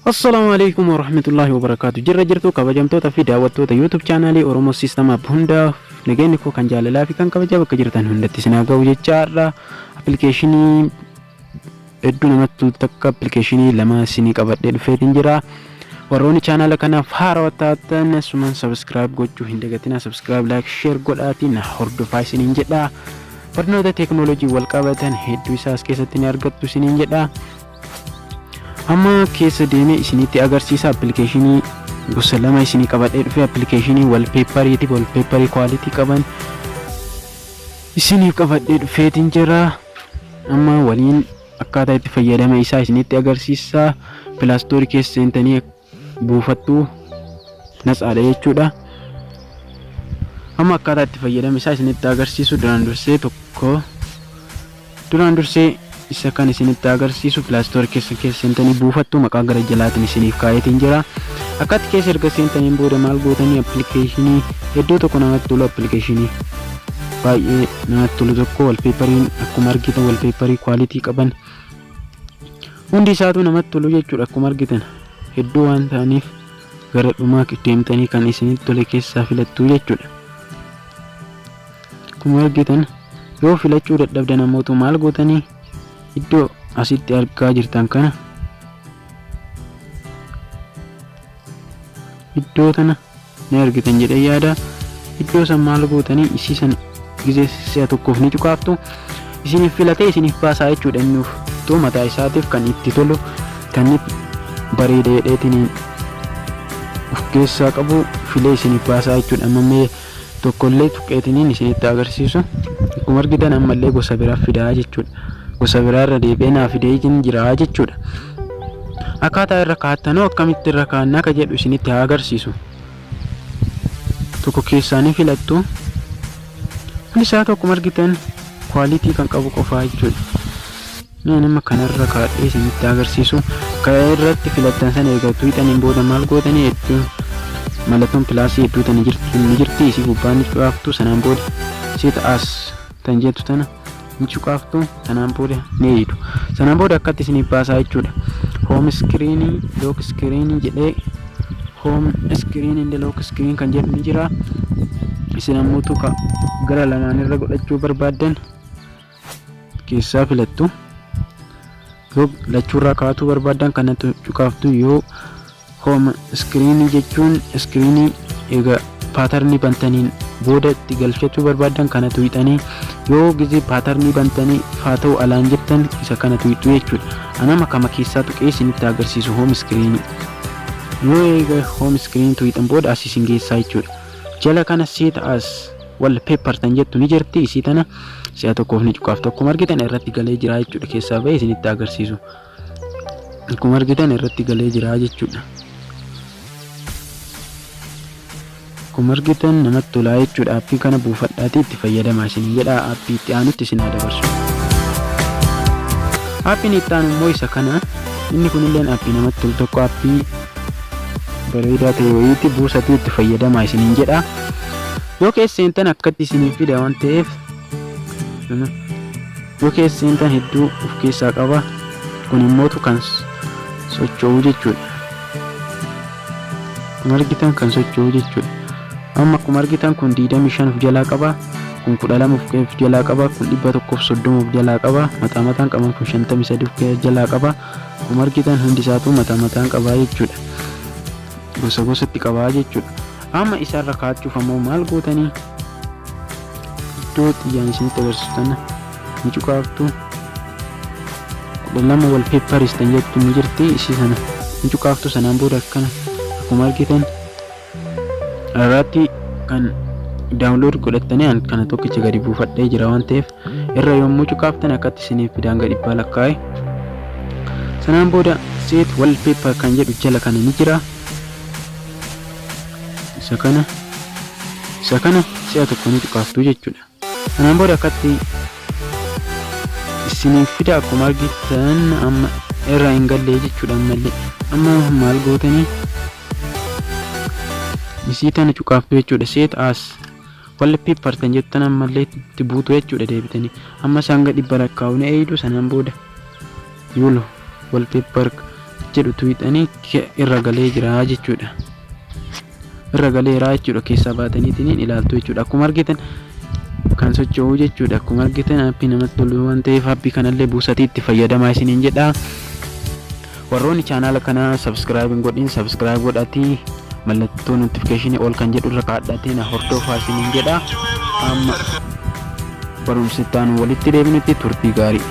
Assalaamu alaikum warahmatullahi wabarakaatu. Jirra jirtu kabajamtoota fi daawwattoota YouTube chaanaalii Oromoo System App hundaaf nageenyi koo kan jaalalaa fi kan kabajaa bakka jirtan hundatti isin haa ga'u jechaadha. Appilikeeshinii hedduu namatti tolu takka appilikeeshinii lama isinii qabadhee dhufeetiin jira. Warroonni chaanaala kanaaf haarawaa taatan asumaan subscribe gochuu hin dagatinaa. Subscribe, like, share godhaatii na hordofaa isiniin jedha. Barnoota teeknooloojii wal qabatan hedduu isaa as keessatti ni argattu isiniin jedha. Amma keessa deemee isinitti agarsiisa. Appilikeeshinii gosa lama isinii qabadhee dhufe, appilikeeshinii walpeepariiti, walpeeparii quality qaban isiniif qabadhee dhufeetiin jira. Amma waliin akkaataa itti fayyadama isaa isinitti agarsiisa. Play Store keessa seentanii buufattu, natsaadha jechuudha. Amma akkaataa itti fayyadama isaa isinitti agarsiisu. Duraan dursee tokko, duraan dursee isa kan isinitti agarsiisu, Play Store keessa seentanii buufattu. Maqaa gara jalaatiin isiniif kaayetiin jira. Akkatti keessa erga seentaniin booda maal gootanii? Appilikeeshinii iddoo tokko namatti tolu, appilikeeshinii baay'ee namatti tolu tokko, walpeepariin akkuma argitan walpeeparii quality qaban hundi isaatu namatti tolu jechuudha. Akkuma argitan hedduu waan ta'aniif gara dhumaa deemtanii kan isinitti tole keessaa filattu jechuudha. Akkuma argitan yoo filachuu dadhabdan ammootu maal gootanii? Iddoo asitti argaa jirtan kana, iddoo tana ni argitan jedhee yaada. Iddoo san maal gootanii? Isii san gizee si'a tokkoof ni cuqaaftu, isiniif filatee isiniif baasaa jechuudha. Inni uftuu mataa isaatiif kan itti tolu, kan bareeda jedheetiin of keessaa qabu filee isiniif baasaa jechuudha. Amma mee tokkollee tuqqeetiniin isinitti agarsiisu. Akkuma argitan ammallee gosa biraa fidaa jechuudha. Gosa biraarra deebi'ee naa fidee jira jechuudha. Akkaataa irra kaattanoo akkamitti irra kaannaa ka jedhu isinitti haa agarsiisu. Tokko keessaa ni filattu. Hundi isaa tokkuma argitan quality kan qabu qofaa jechuudha. Mee nama kanarra kaadhee isinitti agarsiisu. Kan irratti filattan sana egaa tuuxaniin booda maal gootanii? Hedduu mallattoon pilaasii hedduu tana jirti, ni jirti. Isii gubbaa ni cuqaaftu. Sanaan booda set as tan jettu tana ni cuqaaftu. Sanaan booda ni eeyyitu. Sanaan booda akkatti isiniif baasaa jechuudha. Home screen, lock screen jedhee, home screen and lock screen kan jedhu ni jira. Isin ammoo tuqa gara lamaan irra godhachuu barbaaddan keessaa filattu. Yoo lachuurraa kaa'atuu barbaaddan kanatti cuqaaftu. Yoo home screen jechuun screen egaa paatarnii bantaniin booda itti galchachuu barbaaddan kana tuqxanii, yoo gizee paatarnii bantanii haa ta'u alaan jettan isa kana tuqxu jechuudha. Anama kama keessaa tuqee isinitti agarsiisu, home screen. Yoo eega home screen tuqxan booda as isin geessaa jechuudha. Jala kana set as wallpaper tan jettu ni jirti. Isii tana si'a tokkoof ni cuqaaftu. Akkuma argitan irratti galee jira jechuudha. Keessaa bahee isinitti agarsiisu. Akkuma argitan irratti galee jira jechuudha. Akkuma argitan namatti tolaa jechuudha. Aappii kana buufadhaatii itti fayyadamaa isin jedha. Aappii itti aanutti isin haa dabarsu. Aappiin itti aanu immoo isa kana. Inni kunilleen aappii namatti tolu tokko, aappii bareedaa ta'e wayiitti buusatii itti fayyadamaa isiniin jedha. Yoo keessa seentan akkatti isiniif fida waan ta'eef, yoo keessa seentan hedduu of keessaa qaba. Kun immootu kan socho'u jechuudha. Akkuma argitan kan socho'u jechuudha. Amma akkuma argitan kun 25 of jalaa qaba. Kun 12 of jalaa qaba. Kun 130 of jalaa qaba. Mataa mataan qaban. Kun 53 of jalaa qaba. Akkuma argitan hundi isaatu mataa mataan qaba jechuudha. Gosa gosatti qaba jechuudha. Amma isarra kaa'achuuf ammoo maal gootanii? Iddoo xiyyaan isinitti agarsiisu tana ni cuqaaftu. 12 wallpapers tan jettu ni jirti. Isii sana ni cuqaaftu. Sanaan booda akkana akkuma argitan irratti kan download godhattanii, an kana tokkicha gadi buufadhee jira waan ta'eef, irra yommuu cuqaaftan akkatti isiniif fidaan gadi dhibbaa lakkaa'e. Sanaan booda set wallpaper kan jedhu jala kana ni jira. Isa kana si'a tokko ni cuqaaftu jechuudha. Sanaan booda akkatti isiniif fida. Akkuma argitan amma irra hin galle jechuudha ammallee. Amma maal gootanii? Isii tana cuqaaftu jechuudha. Set as wallpaper tan jettan ammallee itti buutu jechuudha deebitanii. Amma isaan gadi 100 lakkaa'u ni eeyyidu. Sanaan booda yuulu wallpaper Jedhu tuqxanii irra galee jira jechuudha. Irra galeera jechuudha, keessaa baataniitiin ilaaltu jechuudha. Akkuma argitan kan socho'u jechuudha. Akkuma argitan aappii namatti tolu waan ta'eef aappii kanallee buusatii itti fayyadamaa isiniin jedha. Warroonni chaanaala kana subscribe hin godhin, subscribe godhatii mallattoo notification ol kan jedhu irra kaadhatee na hordofaa isiniin jedha. Amma barumsi itti aanu walitti deebinutti turtii gaarii.